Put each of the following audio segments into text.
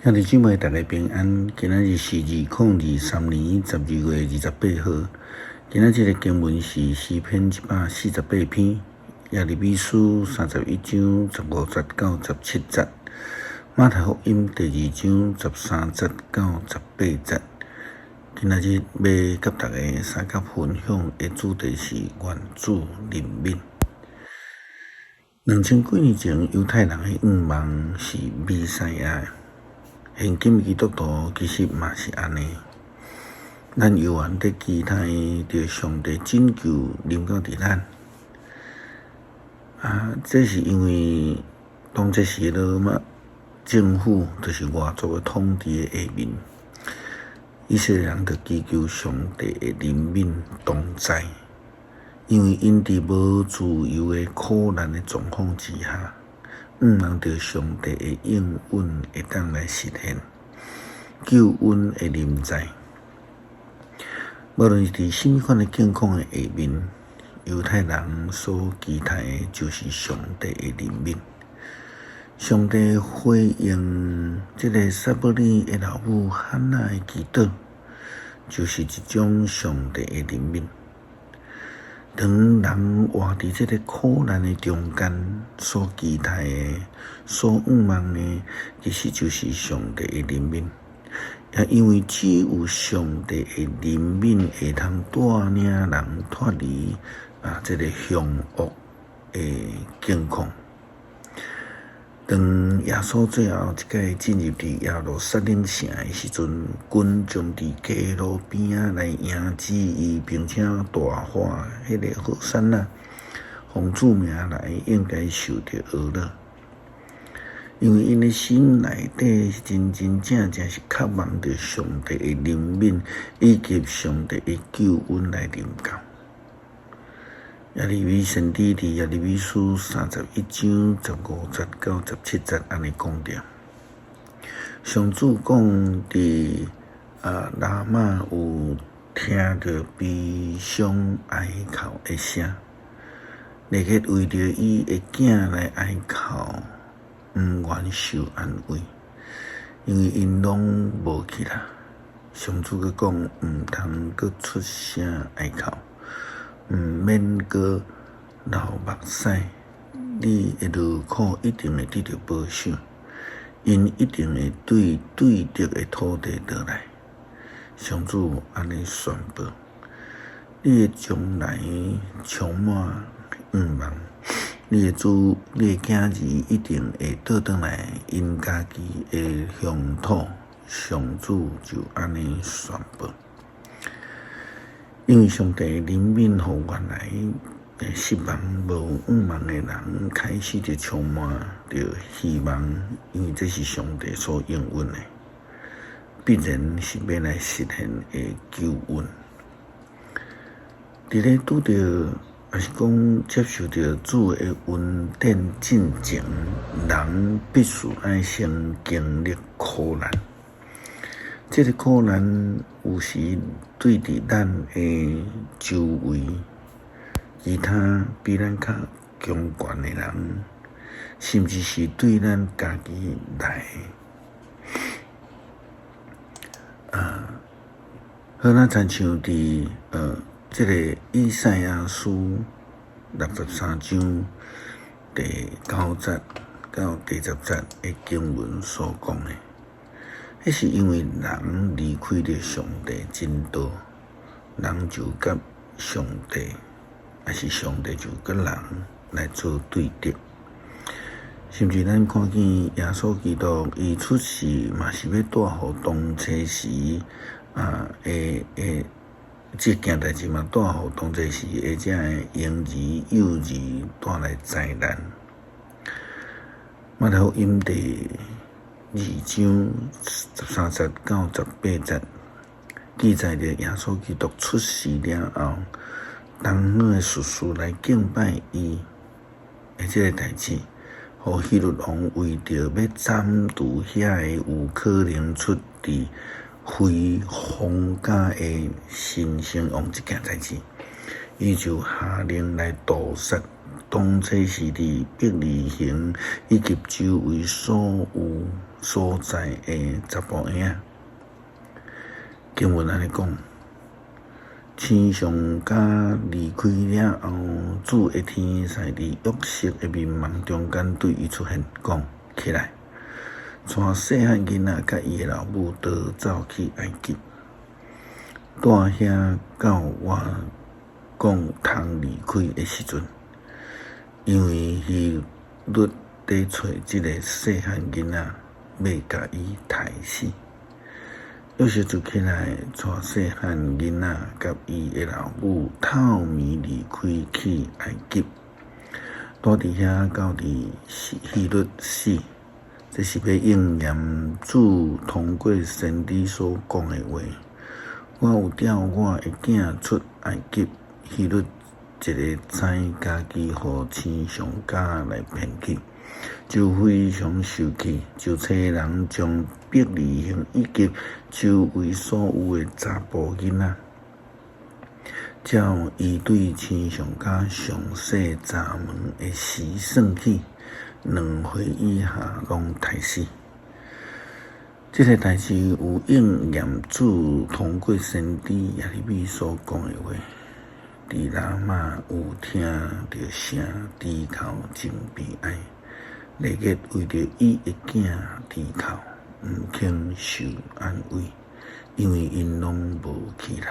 兄弟姊妹，大家平安。今仔日是2023年12月28號。今仔這個經文是詩篇148篇，耶利米書31章15節到17節，馬太福音第二章13節到18節。今仔日欲佮大家相佮分享的主題是願主憐憫。2000幾年前，猶太人的願望是彌賽亞。現今基督徒其實嘛是按呢，咱猶原佇期待著上帝拯救臨到佇咱。啊，這是因為當這時羅馬政府就是外族的統治的下面，以色列人就祈求上帝的憐憫同在，因為𪜶佇無自由的苦難的狀況之下，向望著上帝的應允會當來實現救恩的臨在。無論是佇啥物款的境況的下面，猶太人所期待的就是上帝的憐憫。上帝回應這个撒母耳的老母漢娜的祈禱，就是一種上帝的憐憫。當人活佇這个苦難的中間，所期待的、所向望的，其實就是上帝的憐憫。也因為只有上帝的憐憫，會通帶領人脫離這个兇惡的境況。當耶穌最後一擺進入佇耶路撒冷城的時陣，群眾佇街路邊仔來迎接伊，並且大喊彼个和散那，奉主名來應該受著呵咾。因為𪜶的心內底真真正正是渴望著上帝的憐憫，以及上帝的救恩來臨到。耶利米先知佇耶利米書31章15節到17節按呢講著。上主講佇拉瑪有聽著悲傷哀哭的聲，立刻為著伊的囝來哀哭，毋願受安慰，因為𪜶攏無去啦。上主閣講，毋通閣出聲哀哭。毋免閣流目屎，你的勞苦一定會得著報賞，𪜶一定會對對得的土地倒來。上主按呢宣布，你的將來充滿向望，你的子，你的囝兒一定會倒轉來𪜶家己的鄉土。上主就按呢宣布。因為上帝憐憫，予原來失望無向望的人開始就充滿著希望，因為這是上帝所應允的，必然是欲來實現的救恩。佇咧拄著，抑是講接受著主的恩典進前，人必須愛先經歷苦難。這个苦難有時對佇咱的周圍，其他比咱較強權的人，甚至是對咱家己來。好若親像佇這个以賽亞書63章第9節到第10節的經文所講的。彼是因為人離開著上帝真道，人就佮上帝，抑是上帝就佮人來做對敵。甚至咱看見耶穌基督伊出世嘛是欲帶予當初時的這件代誌嘛帶予當初時的這个嬰兒幼兒帶來災難。馬太福音第二章13節到18節記載著耶穌基督出世了後，東方的術士來敬拜伊的這个代誌，予希律王為著欲斬除遐个有可能出佇非皇家的新生王這件代誌，伊就下令來屠殺。當初是佇伯利恆以及周圍所有所在的查埔嬰仔。經文按呢講，星象家離開了後，主的天使佇約瑟的眠夢中間對伊出現，講：起來，帶細漢囡仔佮伊的老母逃走去埃及，蹛遐到我講通離開的時陣，因為希律佇揣這个細漢囡仔，欲共伊刣死。約瑟就起來，帶細漢囡仔佮伊的老母，透暝離開去埃及，蹛佇遐到佇希律死。這是欲應驗主通過先知所講的話。我有調我的囝出埃及。希律一个知家己予星象家來騙去，就非常受氣，就差人將伯利恆以及周圍所有的查埔囡仔，照伊對星象家詳細查問的時算起，2歲以下攏刣死。這个代誌有應驗主通過先知耶利米所講的話。佇拉瑪有聽著聲，啼哭真悲哀。拉結為著伊的囝啼哭，毋肯受安慰，因為𪜶攏無去啦。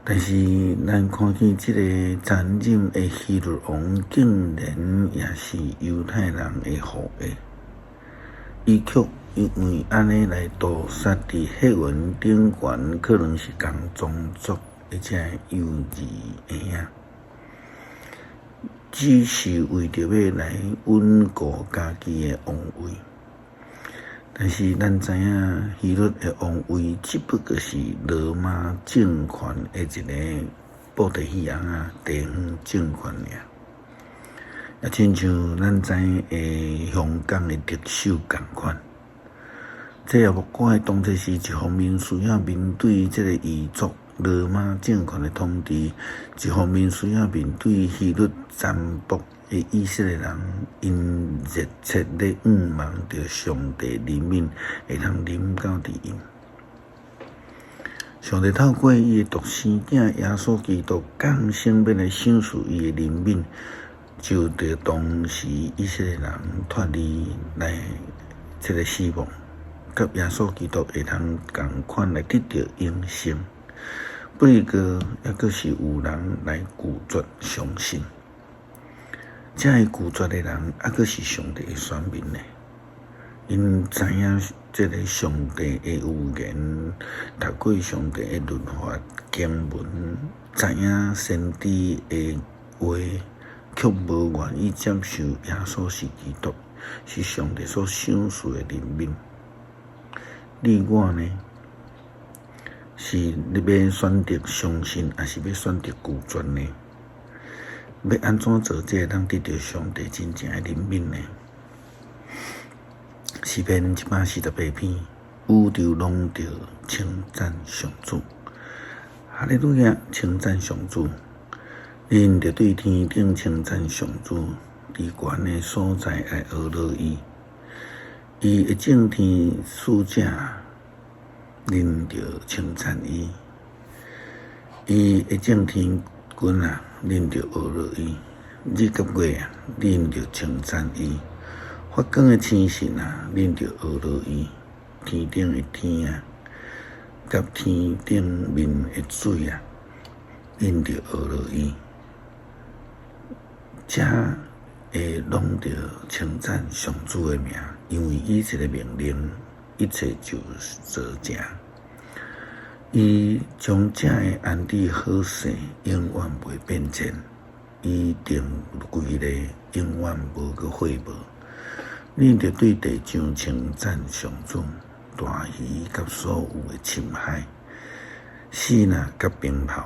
但是，咱看見這个殘忍的希律王，竟然也是猶太人的後裔，伊卻因為按呢來屠殺佇血緣頂懸，可能是仝種族的這个幼兒嬰仔，只是為著欲來穩固家己的王位。但是咱知影，希律的王位只不過是羅馬政權的一个布袋戲仔，地方政權爾。也親像咱知的香港的特首仝款，這也無怪當初是一方面需要面對這个異族羅馬政權的統治，一方面需要面對希律殘暴的以色列人，𪜶熱切咧向望著上帝憐憫會通臨到佇𪜶。上帝透過伊的獨生囝耶穌基督降生，欲來賞賜伊的憐憫，就佇當時以色列人脫離來這个死亡，佮耶穌基督會通仝款來得著永生。不過，猶閣是有人來拒絕相信。這个拒絕的人，猶閣是上帝的選民呢。𪜶知影這个上帝的預言，讀過上帝的律法經文，知影先知的話，卻無願意接受耶穌是基督，是上帝所賞賜的憐憫。你我呢？是你欲選擇相信，抑是欲選擇拒絕呢？欲按怎做才會當得著上帝真正的憐憫呢？詩篇148篇，宇宙攏著稱讚上主，哈利路亞！稱讚上主，恁著對天頂稱讚上主，佇懸的所在來呵咾伊，伊的眾天使者，恁著稱讚伊；伊的眾天軍啊，恁著呵咾伊；日佮月啊，恁著稱讚伊；發光的星辰啊，恁著呵咾伊；天頂的天啊，佮天頂面的水啊，恁著呵咾伊。這會攏著稱讚上主的名，因為伊一个命令，一切就做成。伊將這个安置好勢，永遠袂變遷；伊定規例，永遠無閣廢無。恁著對地上稱讚上主，大魚佮所有的深海，死若佮冰雹，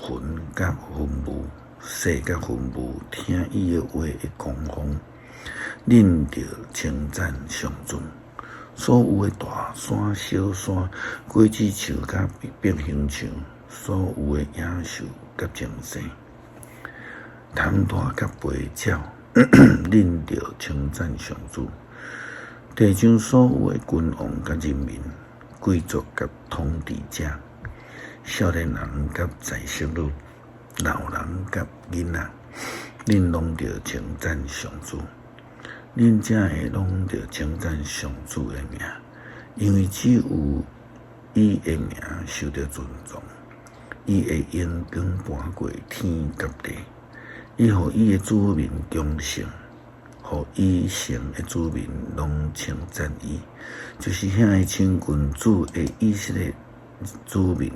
雲佮雲霧，雪佮雲霧，聽伊的話的狂風，恁著稱讚上主。所有的大山、小山、果子樹佮變形樹，所有的野獸佮精獸，談大佮飛鳥，恁著稱讚上主。地上所有的君王佮人民、貴族佮統治者、少年人佮才淑女、老人佮囡仔，恁攏著稱讚上主。恁遮的攏著稱讚上主的名，因為只有伊的名受著尊崇，伊的榮光跋過天佮地，伊予伊的子民強盛，予伊城的子民攏稱讚伊，就是遐个親近主的以色列子民，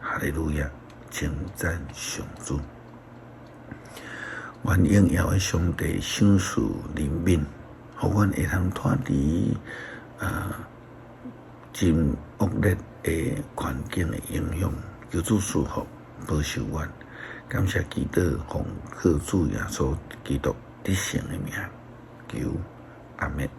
哈利路亞，稱讚上主。願榮耀的上帝賞賜憐憫，予阮會通脫離真惡劣的環境的影響，求主賜福保守阮，感謝祈禱奉靠主耶穌基督得勝的名，求阿們。